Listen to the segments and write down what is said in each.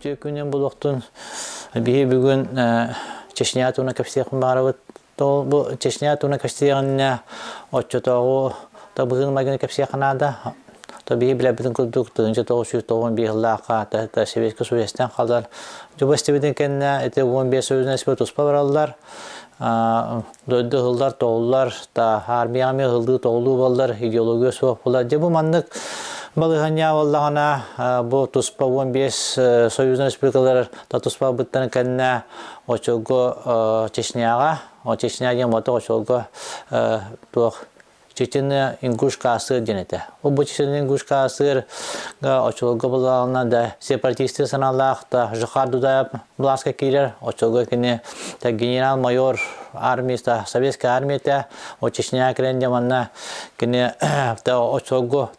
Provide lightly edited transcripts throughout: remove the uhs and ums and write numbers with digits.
Үтүө күнүн булуохтун. Биһи бүгүн Чечня туһунан кэпсиэхпин баҕарабыт. Бу Чечня туһунан кэпсиэҕиннэ оччотооҕу табыһыын майгыны кэпсиэххэ наада. То биһи билэрбитин курдук 1995 сыллаахха Советский Союзтан халар дьуба истибитин кэннэ ити 15 союзнай туспа бараллар. Дойду ыһыллар, тоҕуллар, та армияҕа эмиэ ыһыллыы, тоҕулуу буоллар, идеология суох буолар. Дьэ бу маннык балаһыанньа буоллаҕына, бу туспа 15 союзнай республикалар та туспа быттарын кэннэ очолго Чечняҕа, Чечня диэн ботох очолго туох Чечено-Ингушка АССР диэн этэ. Ол бу Чечено-Ингушка АССР очолго булаҕына да сепаратистыы санаалаах да Жохар Дудаев былааска киирэр. Очолго кини генерал-майор армията, советская армия о Чечня кэлэн дьэ манна кини очолго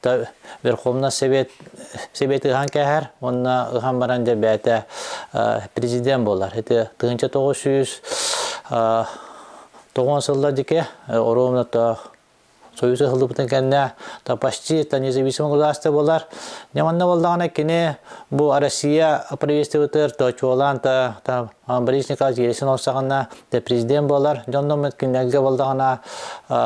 Верховный Совет Совет ыһан кээһэр уонна ыһан баран дьэ бэйэтэ президент буолар. Ити 1900 тоҕон сыллар дике оруомна Союз ыһыллыбытын кэннэ та почти та независимый государство буолар. Дьэ манна буоллаҕына кини бу Россия правительствотыгар то чуолаан та, та Борис Николаевич Ельцин ол саҕана та президент буолар. Дьонноммут кинилэргэ буоллаҕына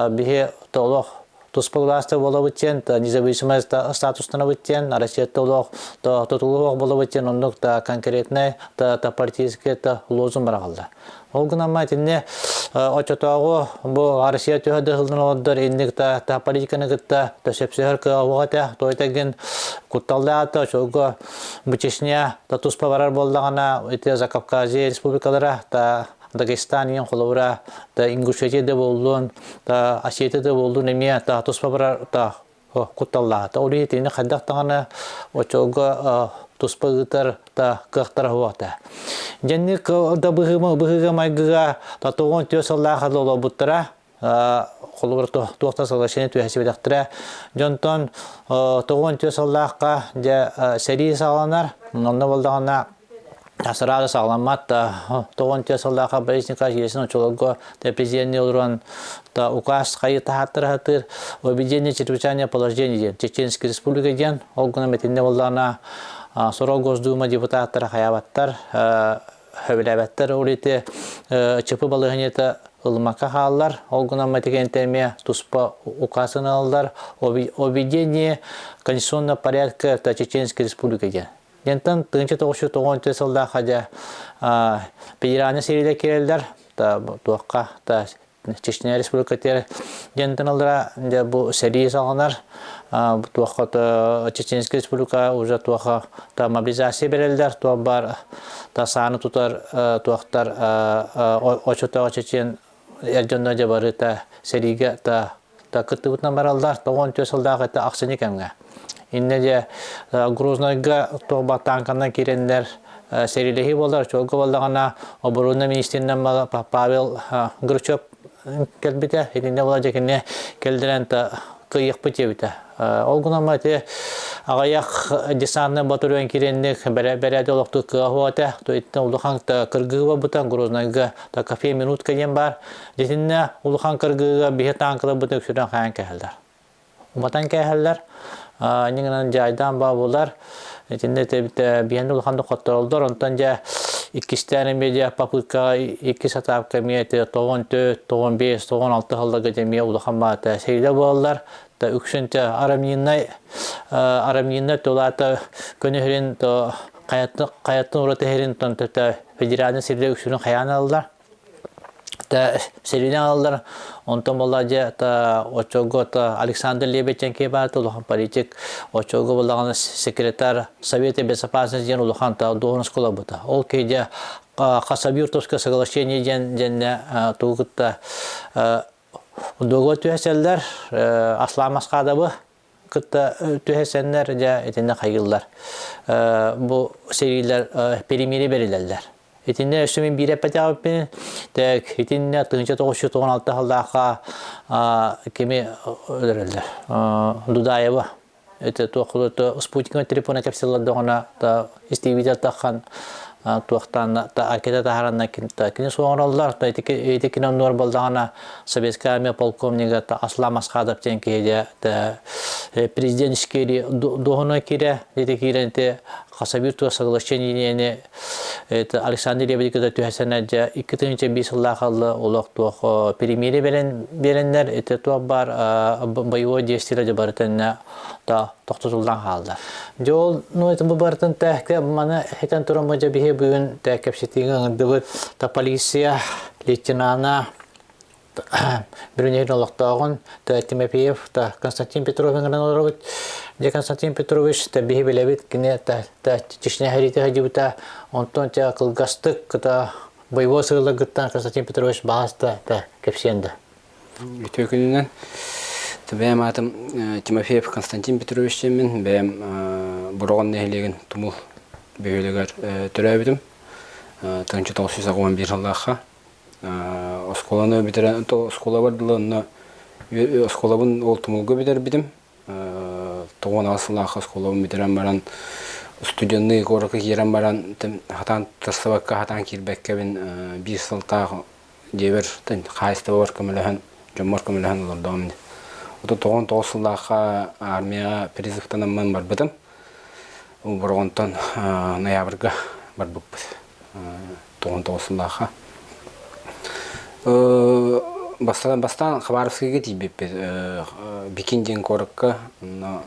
биһи толох туспа государство буолабыт диэн, независимый статустанабыт диэн, Россията олох тутулуох буолабыт диэн оннук та конкретнай та, та политический та лозунг бараҕаллар. Ол гынан итиннэ оччотооҕу бу Россия төһө да ыһыллан олордор инник та, та политиканы кытта та сөпсөһөр кыаҕа этэ. Той кутталлаата очолго бу Чечня та туспа барар буоллаҕына ити Закавказье республикалара та Дагестан иэн холобура та Ингушетия да буоллун та Осетия да буоллун эмиэ та туспа барар та кутталлаата. Ол итини хайдах даҕаны очолго туспа ыытар та кыахтара суоҕа. Дьэнник да быһыыга майгыга татугун түө сыллаах олорбуттара холобур туохтан соглашение түһэсибэтэхтэрэ. Дьонтон тоҕуон түө сыллаахха дьэ сэрии саҕаланар. Онно буоллаҕына сразу саҕаламмат тоҕон түө сыллаахха Борис Николаевич Ельцин очолорго президенни олорон та указ хайы таһааттара сатыыр объединение чрезвычайное положение диэн Чеченская республика диэн ол гынан итиннэ буоллаҕына сорох Госдума депутаттара хайаабаттар сөбүлээбэттэр ол ити ЧП балаһыанньата ылымакка хааллар ол гынан итигэнтэ эмиэ туспа указ ылаллар объединение конституционного порядка Чеченской республики диэн Дентэн 1994 сыллаахха дьэ федеральнай сэриилэр киирэллэр туохха та Чечня республикатыгар дентэн ылара дьэ бу сэрии саҕаланар туохха то Чеченская республика уже туохха та мобилизация берэллэр туох бар та сааны тутар туохтар очотоох чечен эр дьонно дьэ барыта сэриигэ та та кыттыбытынан бараллар 94 сылдаах это ахсынньы кэмҥэ иннэ дьэ Грознайга туох тааҥканан киирэннэр сэриилэһии буолар чуолга буоллаҕына оборона министринэн Павел Грачев кэлбитэ итиннэ була дьэ кини кэлдэрэн кыайыахпыт диэбитэ ол гынан ити аҕыйах десантный батальон киирэнник бэрээдэ олохтуу кыаһуо этэ то итиннэ улахан кыргыы буолбута Грознайга кафе минутка диэн баар Дитиннэ улахан кыргыыга биһи тааҥкаларбытын үксүтэн хайан кэһэллэр. Уматан кээһэллэр, иннинэн дьаайдаан баабылар, итиннэ биһэн улахан хоттороллор, онтон дьэ иккистээн эмиэ дьэ попыткаҕа иккис этапка эмиэ 94, 95, 96 сылларга дьэ эмиэ улахан баата сэриилэр буолаллар. Та үксүн те арамниннай арамниннай тулаата көнөһүрин то хайаттын хайаттын ураты иһэрин тон федеральный сирде үксүнүн хайаан алаллар. Сэриинэн алаллар. Онтон буолла дьэ та оччолго та Александр Лебедченко баата улахан политик оччолго буоллаҕына секретарь Совета безопасности диэн улахан та дуоһунаска олорбута. Ол киһи Хасавюртовское соглашение диэн диэннэ тугу кытта дуогуба түһэсэллэр Аслан Масхадовы кытта түһэсэннэр дьэ итиннэ хайыыллар бу сэриилэр перемирие бэрилэллэр итиннэ өссө мин биир эппэтэҕиппин так итиннэ 1996 сыллаахха кими өлөрөллөр Дудаева это туох спутниковый телефона кэпсэллэрдэҕинэ та истибитэ таххан туохтаан акета таһаранна кини суоҥороллор ити кини оннугар буоллаҕына советская армия полковнига Аслан Масхадов диэн киһи президентский дуоһуна киирэ ити киирэн ити Хасавир туох соглашениени это Александр Лебедев кытта түһэсэнэ дьэ 2005 сыллаах алла олох туох перемирие берен береннер это туох бар боевой действие дьэ барытын та тохтотуллан хаалла. Дьэ ол ну это бу барытын тэхке маны хитэн туран дьэ биһи бүгүн тэ кэпсэтиигэ ыҥырдыбыт та полиция лейтенана Бүрүнэһин олохтооҕун Тимофеев та Константин Петрович ыҥыран олоробут. Дьэ Константин Петрович та биһи билэбит кини та Чечня сэриитэ сылдьыбыта. Онтон дьэ кылгастык кыта боевой сырыларгыттан Константин Петрович баас да кэпсиэн да. Үтүө күнүнэн. Бэйэм аатым Тимофеев Константин Петрович диэммин. Бэйэм Бороҕон нэһилиэгин Тумул бөһүөлэгэр төрөөбүтүм. 1991 сыллаахха. Оскуоланы бүтэрэн, оскуолабар дылы онно оскуолабын ол Тумулга бүтэрбитим. 98 сыллаахха оскуолабын бүтэрэн баран студенный куоракка киирэн баран хатаан тахсыбакка, хатаан киирбэккэбин биир сылтаах дьиэбэр хаһаайыстыбабар көмөлөһөн, дьоммор көмөлөһөн олордоҕум. Ото 99 сыллаахха армияҕа призывтанаммын барбытым. Бороҕонтон ноябрьга барбыппыт. 99 сыллаахха. Бастаан, бастаан Хабаровскайга тиийбиппит. Бикин диэн куоракка онно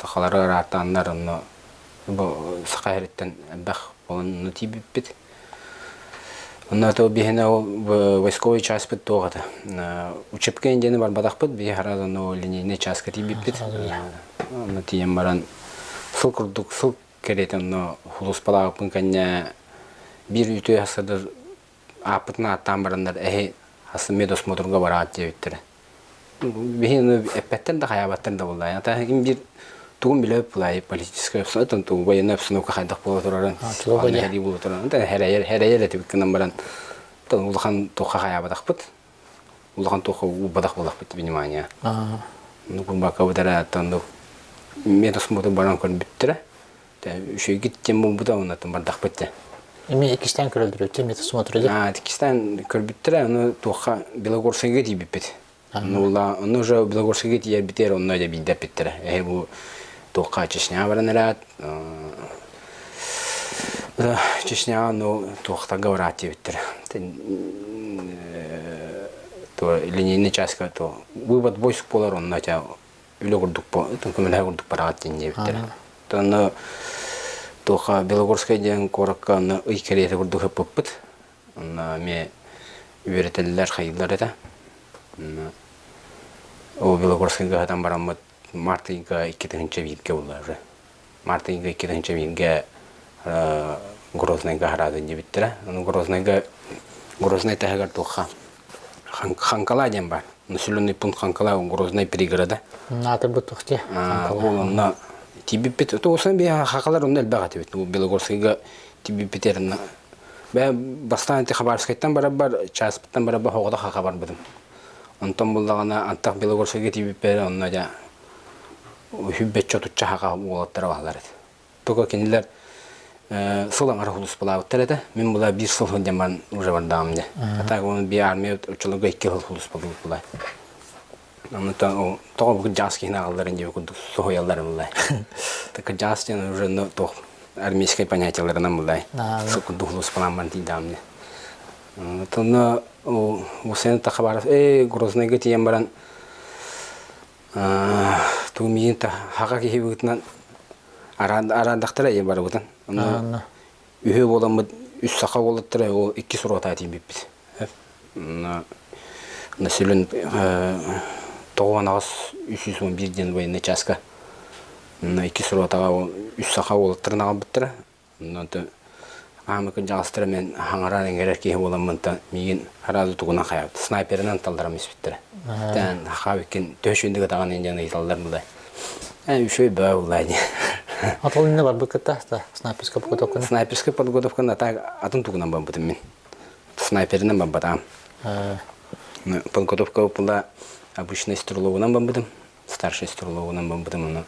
сахалары ыраатааннар онно бу саха сириттэн элбэх буолан онно тиийбиппит. Онно то биһиэнэ ол войсковой чааспыт туох этэ. Учебка диэни барбатахпыт, биһи хараат онно линейный чааска тиийбиппит. Онно тиийэн баран сыл курдук сыл кэриэтэ онно сулууспалаабыппын кэннэ биир үтүө сырдыр ааппытын ааттаан бараннар эһи хас медосмотрга бараат диэбиттэрэ. Биһи ону эппэттэр да хайаабаттар да буоллаа. Ата ким биир тугун билэбит булай политическая обстановка тугу военная обстановка хайдах буола турарын ханна буола турарын хэрэйэр хэрэйэр этибит гынан баран улахан туохха хайаабатахпыт улахан туохха уубатах буолахпыт внимание. Ну курбакка эрэ оттон медосмотр баран көрбүттэрэ. Үчүгэй тем буолбута оннотон бардахпыт те. Эми иккистээн көрөлдөрүттэ медосмотр А, иккистээн көрбүттэрэ, ону туохха Белогорскайга тиийбиппит. Онно онно уже Белогорскайга тиийэрбитигэр онно дьэ биирдэппиттэрэ. Эһи бу туохха Чечняҕа баран эрэт, Чечняҕа ну туохтарга бараат диэбиттэрэ. То линейный чааска то вывод войск буолар онно тя үлэ курдук көмөлөһө курдук бараҕат диэн диэбиттэрэ. Онно туохха Белогорскай диэн куоракка онно ый кэриэтэ курдук ыппыппыт. Онно эмиэ үөрэтэллэр, хайыыллар этэ. Ол Белогорскайга сытан бараммыт март ыйга 2001-гэ буолла уже. Март ыйга 2001-гэ Грознайга хараатын диэбиттэрэ. Ону Грознайга Грознай таһыгар туохха Ханкала диэн бар. Населенный пункт Ханкала Грознай пригорода. Аатырбыт туох Ол онно тиийбиппит. Туосан би хакалар онно элбэх этибит. Белогорскайга тиийбиппит эрна. Бэ бастаан ити Хабаровскайтан барарбар, чааспыттан барарбар хоҕото хака барбытым. Онтон буллаҕына антах Белогорскайга тиийбиппэр онно дьэ үһүбэччэ отучча хака уолаттара бааллар этэ. Только кинилэр сыл аҥара сулууспалаабыттар этэ. Мин була биир сыл сылдьан баран уже бардаҕым дьэ. А так он би армия оччолорго икки сыл сулууспалыыбыт була. Онтон тоҕо бу кырдьаҕас киһини аҕалларын диэби курдук соһуйаллар буллай. Кырдьаҕас диэн уже ну туох армейскай понятиеларынан буллай. Сыл курдук сулууспалаан баран тиийдэҕим дьэ. Онно Усен Хабаров ээ Грознайга тиийэн баран тугу миин та хака киһи быһыытынан араардахтара ийэ барыбытын. Онно үһү буоламмыт үс саха уолаттара ол икки суруотаа тиийбиппит. Населен 98 311 диэн военный чааска икки суруотаҕа үс саха уолаттарын аҕалбыттара. Онтон аамы кырдьаҕастара мен хаҥаран иҥэрэр киһи буоламмын миигин араазы тугунан хайаабыт снайперынан талларам испиттэрэ. Тэн хаабиккин төһө үчүгэйдик ытаҕын диэн ыйыталлар булай. Ээ үчүгэй баа буллай диэн. Атыл инне барбыккыта снайперская подготовканы? Снайперская подготовканы атын тугунан барбытым мин. Снайперинэн барбатаҕым. Подготовка была обычный стреловынан барбытым. Старший стреловынан барбытым ону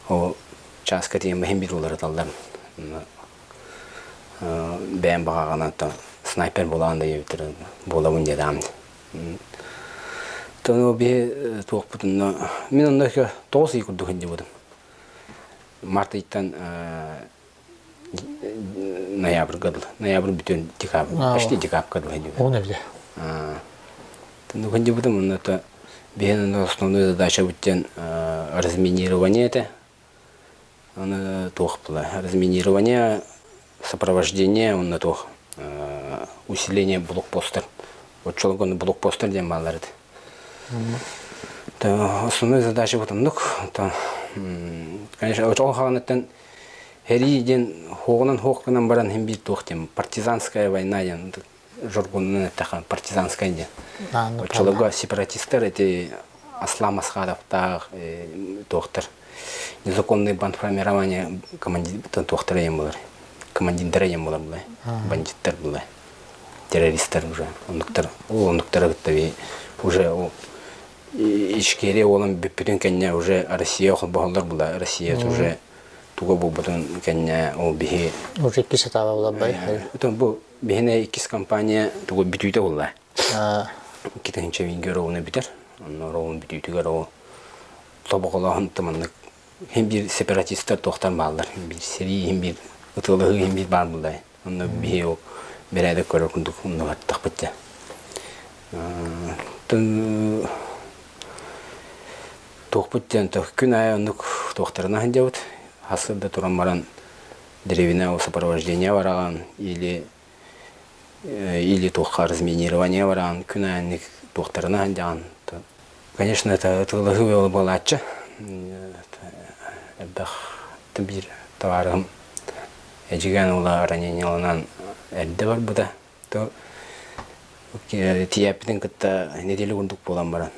ол чааска тиийэн иһин биир уларыталлар. Бэйэм баҕаҕынан снайпер буолаҕын да диэбиттэр буолабын диэтэҕим. Тону биһи туохпутун мин онно 9 ый курдук сылдьыбытым. Март ыйтан. Ноябрьга дылы. Ноябрь бүтүн декабрь, почти декабрьга дылы диби. Он эбде. Тынды бутум, это биһин основной задача бүттен разминирование это. Аны туох была разминирование, сопровождение, онно туох усиление блокпостар. Оччолорго блокпостар диэн бааллар этэ. Основной задача бутумдук. Конечно, очол хаҕаныттан Һэрии диэн хуоҕунан хуох гынан баран иһин биир туох диэн партизанская война диэн жоргунунан эттэххэ партизанская диэн. Оччолорго сепаратистар эти Аслам Масхадовтаах туохтар незаконный бандформирование туохтара диэн буолар командирдара диэн буолар булай бандиттар булай террористар уже оннуктар ол оннуктары кытта уже Ичкерия уолан бүппүтүн кэннэ уже Россия холбоһоллор була Россия уже туга буолбутун кэннэ ол биһи Уже иккис этаба буларбай. Бу биһине иккис компания тугу бүтүүтэ булла. Икки тыһыынча ровно бүтэр. Онно ровно бүтүүтүгэр ол тобоҕолооһун тыманнык хин биир сепаратистар туохтан бааллар. Хин биир сэрии, хин биир ытыалаһыы хин биир баар булла. Онно биһи ол бэрээдэк көрөр курдук оннугаттахпыт дьэ. Туохпут диэн күн аайы оннук туохтарына сылдьабыт. Сарсыарда туран баран дэриэбинэ ол сопровождение бараҕын или или туохха разминирование бараҕын күн аайы туохтарына сылдьаҕын. Конечно, это ытыалаһыы буолааччы. Элбэх биир табаарыһым Эдьигээн уола ранениеланан эрдэ барбыта. То тиийээппитин кытта неделя курдук буолан баран.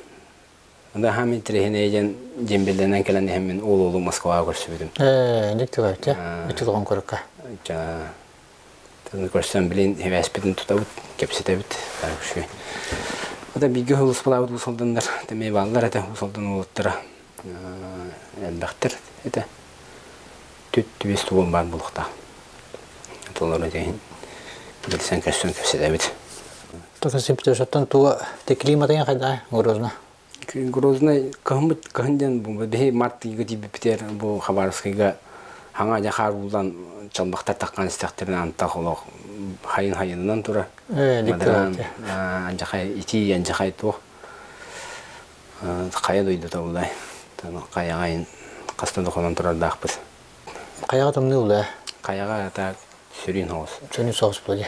Анда хаам интэриэһинэй диэн дембеллэнэн кэлэн иһэммин уол уолу Москваҕа көрсүбүтүм. Ээ, дьиктилэр, ити тоҕон көрөккө. Көрсөн билин хибээспитин тутабыт, кэпсэтэбит. Ата бииргэ улуспалаабыт усалданнар тэмэй бааллар этэ, усалдан уолаттара элбэхтэр этэ. Түт түбэс тугун баар буолуохтаах. Толору этиһин билсэн көрсөн кэпсэтэбит. Тосын туга те климатын хайда Грозно? Грознай кыһыммыт кыһын диэн бу биһи март ыйга тиийбиппитигэр бу Хабаровскайга хаҥа дьэ хаар ууллан чалбахтар таххан истэхтэринэ антах олох хайын хайынынан турар. Мадыраан андьахай итии андьахай туох хайа дойдута булай хайаҕайын хаста да хонон турардаахпыт. Хайаҕа тымныы улаа? Хайаҕа так Сүрүн соҕус. Сүрүн соҕус буолуо.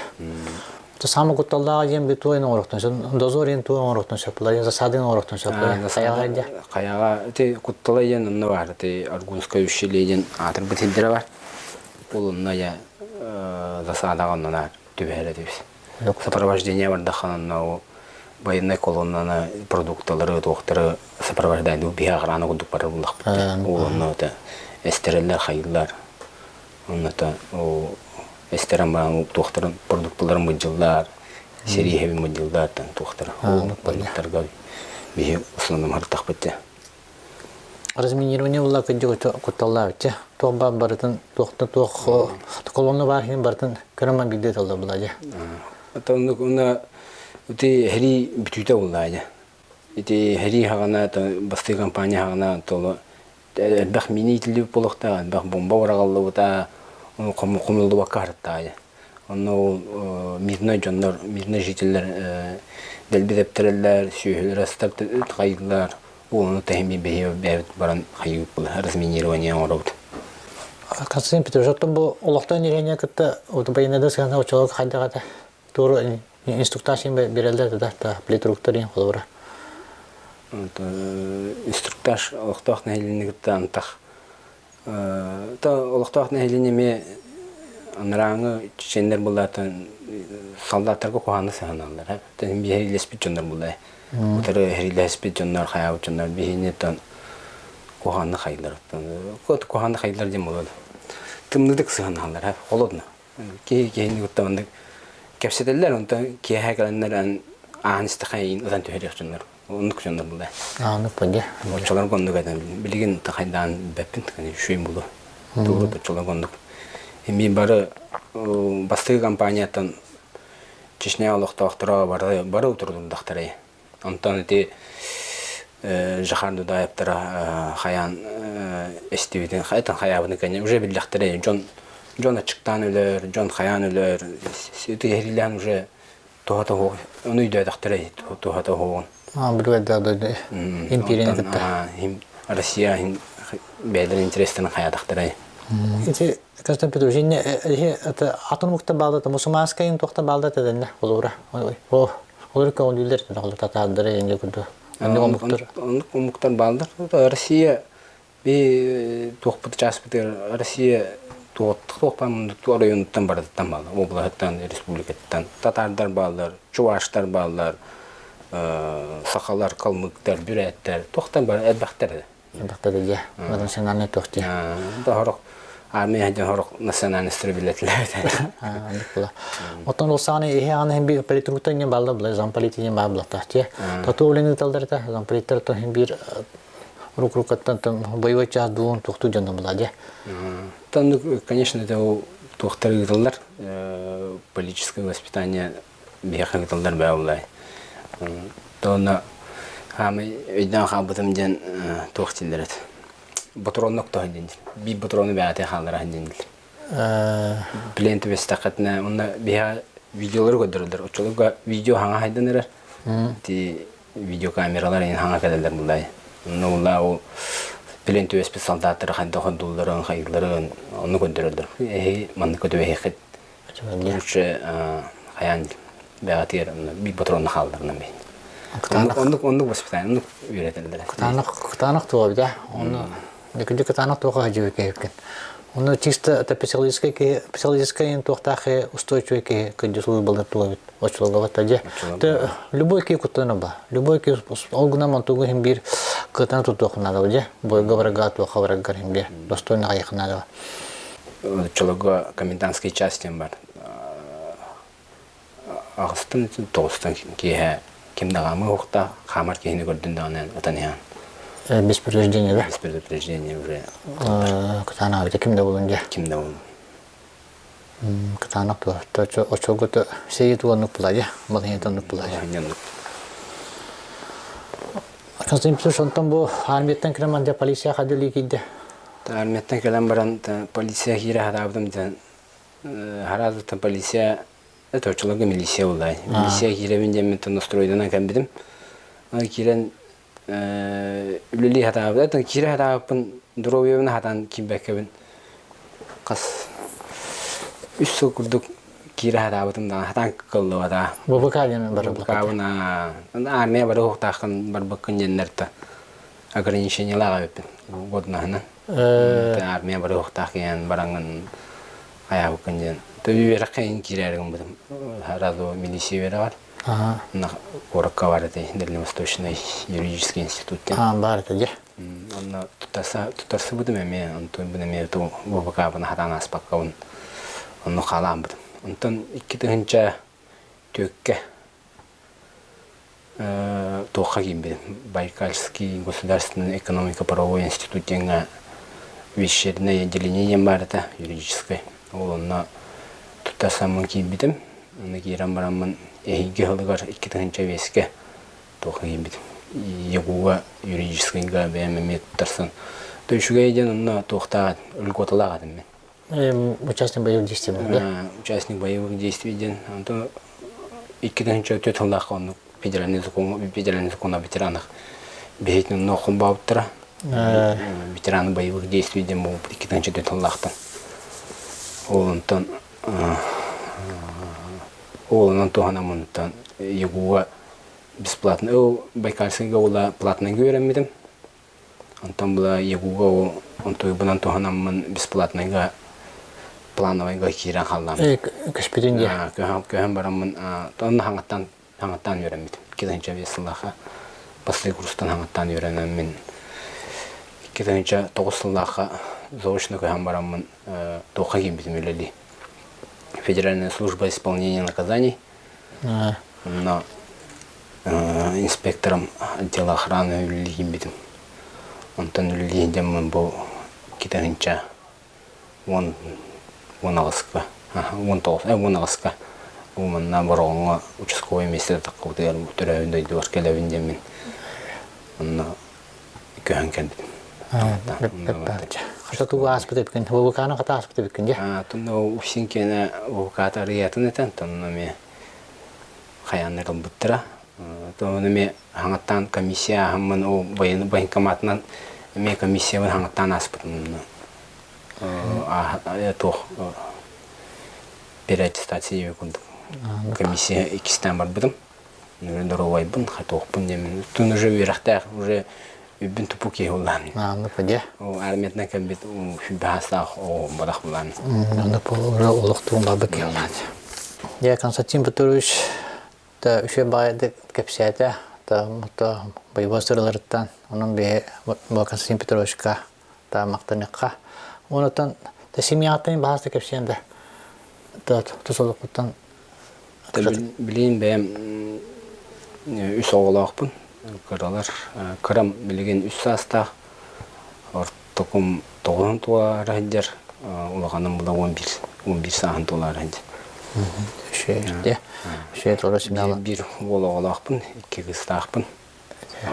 Это самый кутталлааҕа диэн битуойун оҥоруохтун сөп, дозор диэн туой оҥоруохтун сөп, засадын оҥоруохтун сөп. Хайаҕа дьэ. Хайаҕа ити куттала диэн онно баар, ити Аргунское ущелье диэн аатырбыт сирдэрэ бар. Ол онно я засадаҕа онно түбэһэр этибит. Сопровождение бардаххына онно военной колоннаны продукталары туохтары сопровождайдуу биһи охрана курдук барар буллахпыт. Ол онно эстэрэллэр хайыыллар. Онното ол эстэрэн баран туохтарын продукталарын мыдьыллаар, сэрииһэбин мыдьыллаартан туохтара ол оннуктарга биһи основном хартахпыт дьэ. Разминирование була кырдьык кутталлаабыт дьэ. Туох баар барытын туохта туох колонна баар иһин барытын көрөн биирдэ тылла була дьэ. Оннук уна ити һэрии бүтүүтэ буллаа дьэ. Ити һэрии хаҕана бастыы компания хаҕана толо элбэх мини иитиллибит буолуохтаах, элбэх бомба быраҕыллыбыта, хомуллубакка сырыттаҕа. Онно ол мирнай дьоннор, мирнай жителлэр дэлби тэптэрэллэр, сүөһүлэр астар хайыыллар. Ону тэһими бэйэ бэйэбит баран хайыыбыт була, разминирование оҥоробут. Константин Петрович, оттон бу олохтон нэһилиэнньэ кытта военнайда сыһыана оччолорго хайдах этэ? Туору инструктаж биэрэллэр да, да, политруктар диэн холобура. Инструктаж олохтоох нэһилиэнньэни кытта антах то олохтоох нэһилиэнньэ эмиэ анарааҥы чеченнэр буллааттан солдаттарга куһаҕаны сыһаналлар биһиилэспит дьоннор буллай утары эһиилэспит дьоннор хайаабыт дьоннор биһиини куһаҕаны хайылар куһаҕаны хайылар диэн буолуо тымныытык сыһаналлар холодно Киһи киһини кытта маннык кэпсэтэллэр, онтон киэһэ кэлэннэр эн аан истэхэ эйигин ытан түһэриэх дьоннор. Оннук дьоннор була. Ааннык бу Оччолорго оннук этэн билигин тахайдаан бэппин үчүгэй булу. Тугу оччолорго оннук. Эми бары бастакы компанияттан Чечня олохтоохторо бары бары утурдурдахтарай. Онтон ити Жахан Дудаевтара хайаан эстибитин, хайтан хайаабыны кэннэ уже биллэхтэрэ дьон Дьон аччыктаан өлөр, дьон хайаан өлөр, ити уже туһата суох, ону өйдөөтөхтөрө туһата суоҕун. Билбэт империяны кытта. Россия бэйэлэрин интерестерин хайаатахтарай. Ити Константин Петрович, это атын омуктар баалдата, мусульманскайын туохта баалдата дэннэ холобура. Олор көҥүллүүлэр татаардары инде курдук. Оннук омуктар. Оннук омуктар баалдар. Россия би туохпут чааспытыгар Россия туохпан оройуонуттан барытыттан бааллар, облаһыттан, республикаттан. Татардар бааллар, чуваштар бааллар, сахалар, калмыктар, бүрээттэр, туохтан бары элбэхтэр. Элбэхтэр дии. Национальный туох дии. Хорох армия дьон хорох национальностары билэтилэр. Оттон ол саҕана иһи аны хин бир политруктан не балла була замполит не баа булата. Тату үлэни ыыталлар замполиттар то хин бир рук-рукаттан там боевой час дуун тухту дьоно була дии. Там, конечно, это туохтар ыыталлар политическое воспитание биһиэхэ ыыталлар бээ буллай. Тоонно хаамай өйдөөн хаалбытым диэн туох дииллэр эт. Ботуруоннук тоһун диэн. Биир ботуруону бэйэтэ хааллара диэн. Плен түбэстэххитинэ онно биһиэхэ видеолары көрдөрөллөр. Оччолорго видео хаҥа хайдан эрэр. Ити видеокамералар ин хаҥа кэлэллэр буллай. Онно булла ол плен түбэспит солдаттары хайдах хордуулларын, хайыылларын онну көрдөрөллөр. Эһи маннык көтүбэһиэххит. Лучше хайаан бэҕэтигэр биир патронна хаалларынан бэйин. Оннук оннук воспитание, оннук үөрэтэллэр. Кытаанах кытаанах туох эбит Онно Дикинди кытаанах туоха хадьыбы киһипкин. Онно чисто это психологический киһи психологический туохтаах устойчивый киһи кырдьы службалар туох эбит оччолорго дьэ. Те любой киһи куттана ба. Любой киһи ол гынан онтугу иһин биир кытана тутуох наада дьэ. Бойго барга туохха баргар иһин биир достойно хайых наада. Оччолорго комендантский час диэн бар. Аҕыстан тоҕустан киэһэ ким даҕаамы уһукта хаамар киһини көрдүн даҕаны ытан иһэн. Без предупреждения, да? Без предупреждения уже. Кытаанах эбит ким да булун дьэ. Ким да булун. Кытаанах туо. Оччолго сеи туоннук була дьэ. Балыһын тоннук була дьэ. Константин Петрович, онтон бу армияттан кэлэн мандя полиция хадылыы киирдэ. Армияттан кэлэн баран полиция киирэ сатаабытым диэн Хараазыттан полиция это оччолорго милиция буолла. Милиция киирэбин диэммин настройданан кэлбитим. Киирэн үлэлии сатаабыт. Киирэ сатаабыппын здоровьебын сатаан киирбэккэбин хас үс сыл курдук киирэ сатаабытым даҕаны сатаан кыллыбата. ВВК диэн барбыккын. ВВК-бын армия бары уһуктааххын барбыккын диэннэр да ограничениелаах эбиппин годнаһынан. Армия бары уһуктаах киһи бараҥҥын хайаабыккын диэн. Төбү үөрэххэ иһин киирээри гыммытым. Сразу милиция үөрэҕэр. Онно куоракка бар этэ Дальневосточный юридический институт диэн. Баар этэ дьэ. Онно туттарсыбытым эмиэ, онтон бу эмиэ ВВК-бын хатаан ааспаккабын онно хаалааммытым. Онтон 2000 түөккэ туохха киирбитим Байкальский государственный экономико-правовой институт диэҥҥэ вечернее отделение диэн баар этэ юридическай. Ол онно туттарсаммын киирбитим. Онно киирэн бараммын эһиги сылыгар 2005-кэ туохха киирбитим. ЯГУ-га юридическайга бэйэм эмиэ туттарсан. То үчүгэй диэн онно туохтаах льготалаах этим мин. Участник боевых действий был, да? Участник боевых действий диэн. Онтон 2004 сыллаахха оннук федеральный закон федеральный закон о ветеранах биһитин онно холбообуттара. Ветераны боевых действий диэн буолбут 2004 сыллаахтан. Ол онтон ол онон туһанаммын ЯГУ-га бесплатно ол Байкальскайга уола платныйга үөрэммитим. Онтон была ЯГУ-га ол онтуйбунан туһанаммын бесплатныйга плановайга киирэн хааллам. Көспүтүн дии. Көһөн бараммын онно хаҥаттан хаҥаттан үөрэммитим. 2005 сыллаахха бастакы курстан хаҥаттан үөрэнэммин 2009 сыллаахха заочно көһөн бараммын туохха киирбитим үлэлии. Федеральная служба исполнения наказаний Онно инспектором отдела охраны үлэлии киирбитим. Онтон үлэлии сылдьаммын бу 2000 10 18-ка 19 18-ка бу манна Бороҕоҥҥо участковай миэстэ таххыбытыгар төрөөбүт дойдубар кэлэбин диэммин онно көһөн кэлбитим. Хата тугу ааспыт эбиккин, ВВК-ны хата ааспыт эбиккин дьэ. Тонно УФСИН киэнэ ВВК арыйатын этэн, тонно эмиэ хайааннар ылбыттара. Тонно эмиэ хаҥаттаан комиссия ааһаммын ол военкоматынан эмиэ комиссиябын хаҥаттаан ааспытым. Туох переаттестация курдук комиссия иккистээн барбытым. Доруобайбын, хатуохпун диэмин. Тун уже үөрэхтээх, уже үбүн тупу киһи улаан. Ааннык дьэ. Армиятынан кэлбит баһастаах оҕо булаан. Оннук уже олохтуун барбыт киһи улаан. Дьэ, Константин Петрович та үчүгэй баҕайытык кэпсээтэ, та бойобуос сыраларыттан, онон биһи Константин Петровичка та махтаныахха. Онутан та семьяттан баһаста кэпсээн да та тус олохпуттан Билигин бэйэм үс оҕолоохпун. Кыралар кырам билигин үс саастаах, ортокум тоҕуһун туолаары сылдьар, улаханым була 11 сааһын туолаары сылдьар. Үчүгэй туора семьялар. Биир уол оҕолоохпун, икки кыыстаахпын.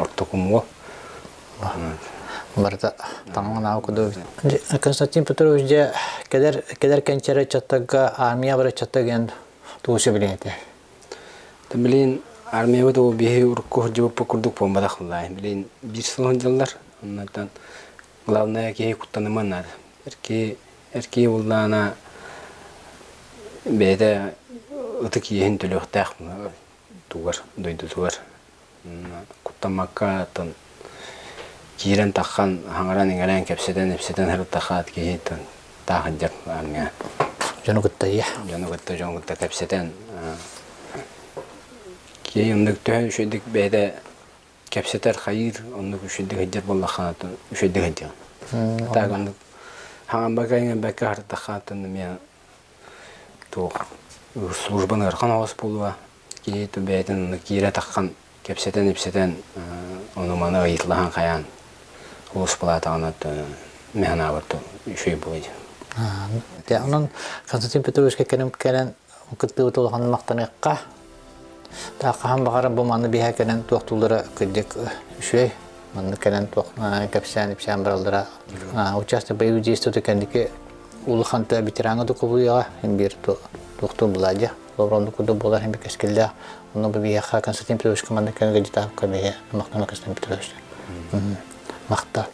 Ортокум уол. Барыта таҥанаабы кудук. Константин Петрович дьэ кэлэр кэлэр кэнчэрэ ыччаттарга армия бар ыччаттар диэн тугу сөбүлээн этэ? Билин армиябыт ол биһи урукку сылдьыбыппыт курдук буолбатах буллаай. Билин биир сыл сылдьаллар. Оннуттан главное киһи куттаныман наада. Эрки эрки буллаана бэйэтэ ытык иэһин төлүөхтээх тугар дойдутугар куттаммакка оттон киирэн таххан хаҥаран-иҥэрэн кэпсэтэн-ипсэтэн сырыттахха киһи таах сылдьар армия Дьону кытта ийэ. Дьону кытта дьону кытта кэпсэтэн киһи оннук төһө үчүгэйдик бэйэтэ кэпсэтэр хайыыр оннук үчүгэйдик сылдьар буоллаххына үчүгэйдик сылдьаҕын. Так оннук хаҥамбакка иҥэрбэккэ сырыттахха оттон эмиэ туох службаны ыарахан оҕус буолуо Киһи бэйэтин киирэ таххан кэпсэтэн-ипсэтэн ону-маны ыйыталаһан хайаан улус былаатаҕына мин санаабар үчүгэй буолуо Дьэ, онон Константин Петровичка кэлэн кэлэн кыттыыбыт улахан махтаныахха. Таах хаһан баҕарар бу маны биһэ кэлэн туохтууллара кырдьык үчүгэй. Манна кэлэн туох кэпсээн-ипсээн бараллара участок боевых действий кэнники улахан ветераҥа да кубулуйаҕа биир туохтуур буладьа. Лавронду курдук буолар иһин кэскиллээх. Онно бу биһиэхэ Константин Петровичка маннык кэмгэ дьытаапка биһи махтана Константин Петрович. Махтал.